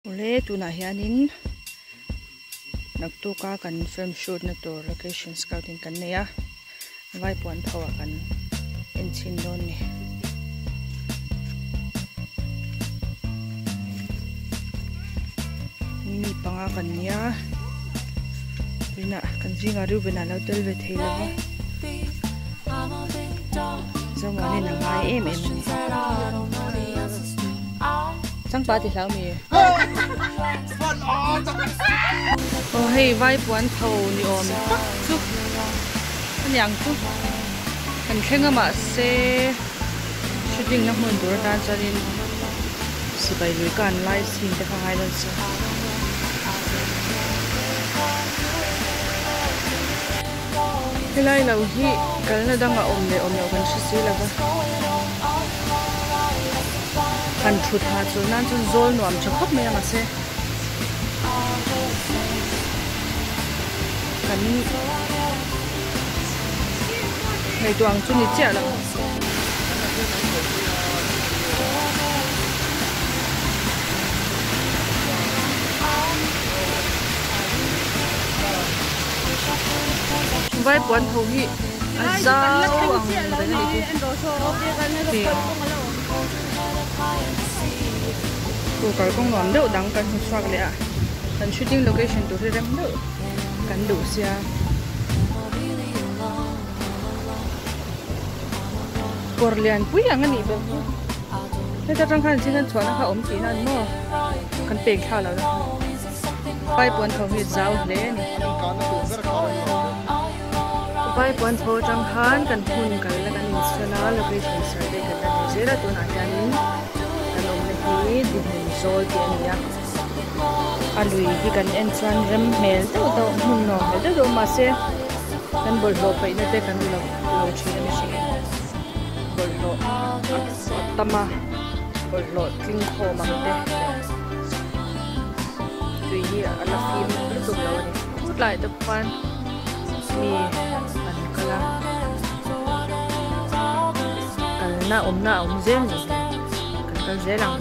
Awle tunah hianin naktuka kan film shoot na tur location scouting kan nei a vaipuan tho ah kan en chhin dawn ni. Mi panga kan nia tuinah kan zingah Reuben a lo tel ve thei lo va Zomuanin a ngai em em a ni. Changpa ti hlau mi. Aw hei vai puan tho ni awm tak chu a niang chu kan thleng a mahse shooting na hmun tur atan chuanin sipai lui ka an lai scene te kha ngai dawn sia. Helai lo hi kalna danga awm leh awm loh kan hre si lo va. Han thut ha chu nan chuan zawl nuam tha khawp mai a mahse kan ngaihtuah ang chu ni chiah lo. Vai puan tho hi a zau ang reng a ni chu chu kalkawng nuam deuh dang kan hmu chhuak leh a kan shooting location tur hi rem deuh kan duh sia. Kawr lian pui ang a nih bawk chu heta tang khan thil an chhuahna kha a awm tihna a ni maw kan peng thla lo na vai puan tho hi zau hle a ni vai puan tho atang khan kan hmun kal na kan insawn a location survey kan la nei zel a tunah hianin kan awmna hi dinhmun zawl tih a ni a a lui hi kan en chuan rem hmel deuh deuh hmun nuam hmel deuh deuh mahse kan bawlhhlawh paihna te kan lo lo thin a mihring bawlhhlawh a tam a bawlhhlawh tling khawm ang te tui hi a la fim lutuk lo a ni khutlai te khuan mi an kal a kalna awmna a awm zel ni kan kal zel ang.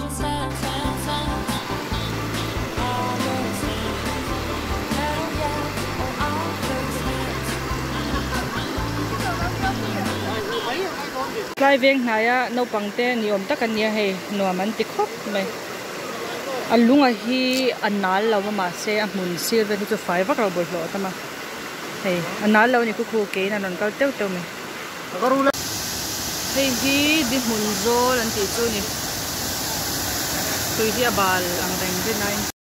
Tlai veng hnaia naupang te ni awm tak an ni a hei nuam an ti khawp mai a lunga hi a nal lo a mahse a hmun sir vel hi chu fai vak lo bawlhhlawh a tam a hei a nal lo a ni khukhu keiin an rawn kal teuh teuh mai hei hi di hmun zawl an tih chu a ni tui hi a bal ang reng rin aiin.